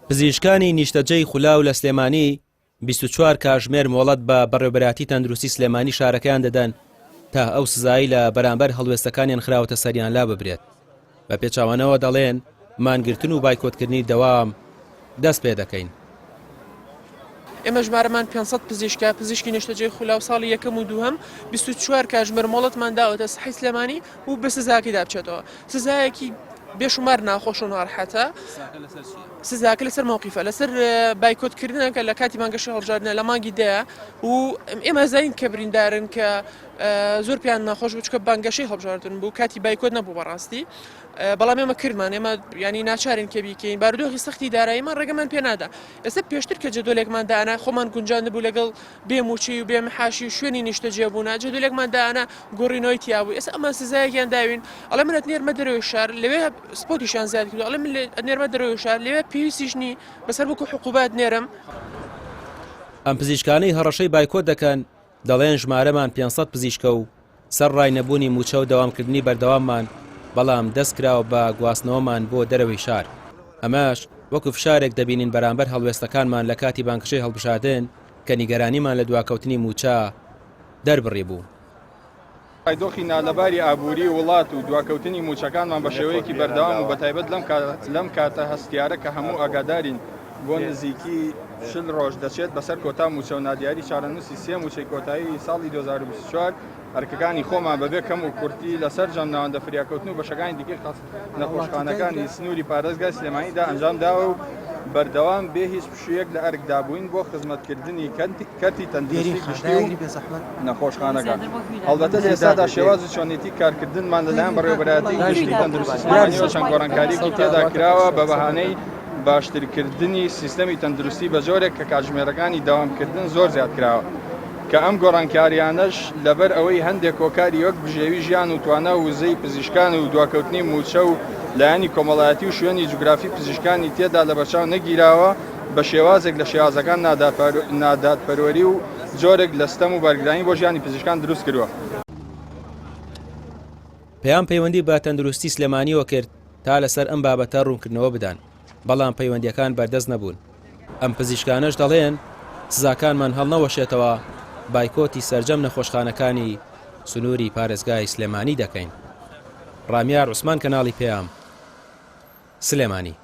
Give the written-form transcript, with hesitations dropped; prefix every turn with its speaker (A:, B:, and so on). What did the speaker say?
A: پزیشکانی نیشتەجێی خولاو لە سلێمانی 24 کاژمێر مۆڵەت بە بەڕێوبەراتی تەندروستی سلێمانی شارەکەیان دەدەن تا ئەو سزایی لە بەرامبەر هەڵوێستەکانیان خراوەتە سەریان لا ببرێت بە پێچەوانەوە دەڵێن مانگرتن و بایکۆتکردنی دەوام دەست پێ دەکەین.
B: ئێمە ژمارەمان 500 پزیشکە، پزیشکی نیشتەجێی خولا و ساڵی یەکەم و دووهەم 24 کاژمێر مۆڵەتمان داوەتە سحی سلێمانی و بە سزاکەیدا بچێتەوە. سزایەکی بێشومار ناخۆش و ناڕەحەتە. سزاکە لەسەر مەوقیفە، لەسەر بایکۆتکردنەکە لە کاتی بانگەشەی هەڵبژاردنە لە مانگی دەیە و ئێمە زانین کە بریندارن کە زۆر پێیان ناخۆش بوو چونکە بانگەشەی هەڵبژاردن بوو کاتی بایکۆت نەبوو بەڕاستی بەڵام ئێمە کردمان ئێمە ینی ناچارین کە بیکەین بارودۆخی سەختی داراییمان ڕێگەمان پێ نادا ئێستا پێشتر کە جەدۆلێکمان دانا خۆمان گونجاند بوو لەگەڵ بێ موچەی و بێ محاشی و شوێنی نیشتەجێ بوونا جەدۆلێکمان دانا گۆڕینەوەی تیا بوو ئێستا ئەمان سزایەکیان داوین ئەڵێ من ئەتنێرمە دەرەوەی شار لەوێ سپۆتیشیان زیاد کردو ئەڵێ من ئەتنێرمە دەرەوەی شار لەوێ پێویستیش نی بەسەر وەکو حقوبات نێرم.
A: ئەم پزیشکانەی هەڕەشەی بایکۆت دەکەن دەڵێن ژمارەمان 500 پزیشکە و سەرڕای نەبوونی مووچە و دەوامکردنی بەردەواممان، بەڵام دەستکراوە بە گواستنەوەمان بۆ دەرەوەی شار، ئەمەش وەکو فشارێک دەبینین بەرامبەر هەڵوێستەکانمان لە کاتی بانگەشەی هەڵبژاردن کە نیگەرانیمان لە دواکەوتنی مووچە دەربڕیبوو.
C: دۆخی نالەباری ئابووری وڵات و دواکەوتنی مووچەکانمان بە شێوەیەکی بەردەوام و بەتایبەت لەم کاتە هەستیارە کە هەموو ئاگادارین بۆ نزیکی 40 ڕۆژ دەچێت بەسەر کۆتا مووچە و نادیاری چارەنووسی سێ مووچەی کۆتایی ساڵی 2024 ئەرکەکانی خۆمان بەبێ کەم و کورتی لە سەرجەم ناوەندە فریاکەوتن و بەشەکانی دیکەی نەخۆشخانەکانی سنووری پارێزگای سلێمانیدا ئەنجام داوە و بەردەوام بێ هیچ پشوویەک لە ئەرکدا بووین بۆ خزمەتکردنی کەرتی تەندروستی گشتی و نەخۆشخانەکان. هەڵبەتە لە ئێستادا شێواز و چۆنێتی کارکردنمان لەلایەن بەڕێوەبەرایەتی گشتی تەندروستی سلێمانیەوە چەند گۆڕانکارییەکی تێدا کراوە بە بەهانەی باشترکردنی سیستەمی تەندروستی بە جۆرێک کە کاتژمێرەکانی دەوامکردن زۆر زیاد کراوە کە ئەم گۆڕانکاریانەش لەبەر ئەوەی هەندێک هۆکاری وەک بژێوی ژیان و توانا و وزەی پزیشکان و دواکەوتنی مووچە و لایەنی کۆمەڵایەتی و شوێنی جوگرافی پزیشکانی تێدا لەبەرچاو نەگیراوە بە شێوازێک لە شێوازەکان نادادپەروەری و جۆرێک لە ستەم و بارگرانی بۆ ژیانی پزیشکان دروست کردووە.
A: پەیام پەیوەندی بە تەندروستی سلێمانیەوە کرد تا لەسەر ئەم بابەتە ڕوونکردنەوە بدەن، بەڵام پەیوەندییەکان بەردەست نەبوون. ئەم پزیشکانەش دەڵێن، سزاکانمان هەڵنەوەشێتەوە، بایکۆتی سەرجەم نەخۆشخانەکانی سنووری پارێزگای سلێمانی دەکەین. ڕامیار عوسمان کەناڵی پەیام، سلێمانی.